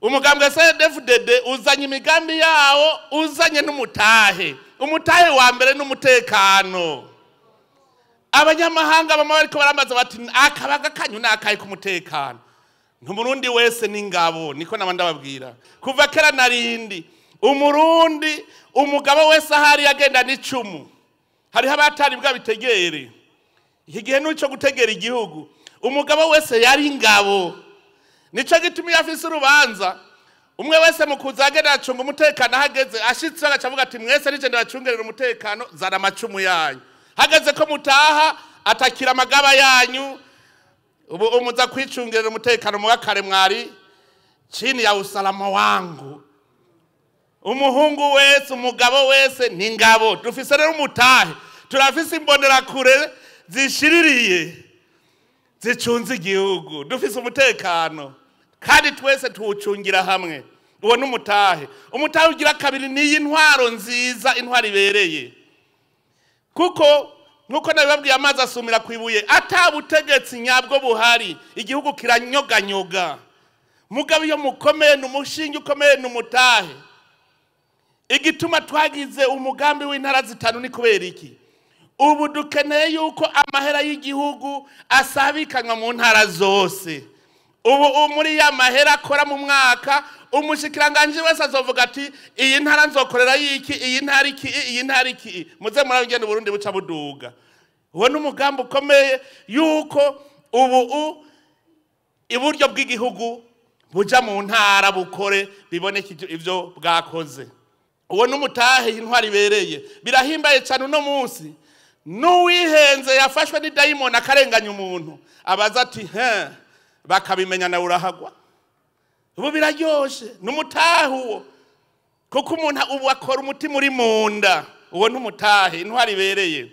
Umugambwe CNDD-FDD uzanye imigambi yawo, uzanye n'umutahe. Umutahe wa mbere n'umutekano. Abanyamahanga bamwe bariko barambaza bati akabaga kanyu nakaye k'umutekano. Umurundi wese n'ingabo, niko naba ndababwira. Kuva kera narindi umurundi umugabo wese ahari agenda n'icumu. Hariho abatari bwabitegere. Iki gihe nuco gutegera igihugu. Umugabo wese yari ingabo. Nico gituma iyo afise urubanza, umwe wese mu kuza agenda acunga umutekano, ahageze ashitse agaca avuga ati mwese nije ndabacungerera umutekano, zana amacumu yanyu. Hageze ko mutaha atakira amagaba yanyu, ubu umuza kwicungerera umutekano mu kare mwari chini ya usalama wangu. Umuhungu wese, umugabo wese ni ingabo. Dufise rero umutahe, turafise imbonerakure zishiririye zicunze igihugu, dufise umutekano kandi twese tuwucungira hamwe. Uwo ni umutahe. Umutahe ugira kabiri ni intwaro nziza, intwaro ibereye. Kuko nkuko nabibabwiye, amazi asumira ku ibuye. Ata butegetsi nyabwo buhari, igihugu kiranyoganyoga. Mugabo iyo mukomeye, ni umushinge ukomeye, ni umutahe. Igituma twagize umugambi w'intara zitanu ni kubera iki? Ubu dukeneye yuko amahera y'igihugu asabikanywa mu ntara zose. Ubu muri ya mahera akora mu mwaka, umushikiranganji wese azovuga ati iyi ntara nzokorera iki, iyi ntara iki, iyi ntara iki. Muze murabigenda Burundi buca buduga. Uwo ni umugambi ukomeye yuko ubu iburyo bw'igihugu buja mu ntara bukore biboneke ivyo bwakoze. Uwo ni umutahe, intwari ibereye. Birahimbaye cyane uno munsi n'uwihenze yafashwe n'idayimoni akarenganya umuntu, abaza ati he, bakabimenya nawe urahagwa. Ubu biraryoshe, ni umutahe uwo, kuko umuntu ubu akora umutima uri mu nda. Uwo ni umutahe, intwari ibereye.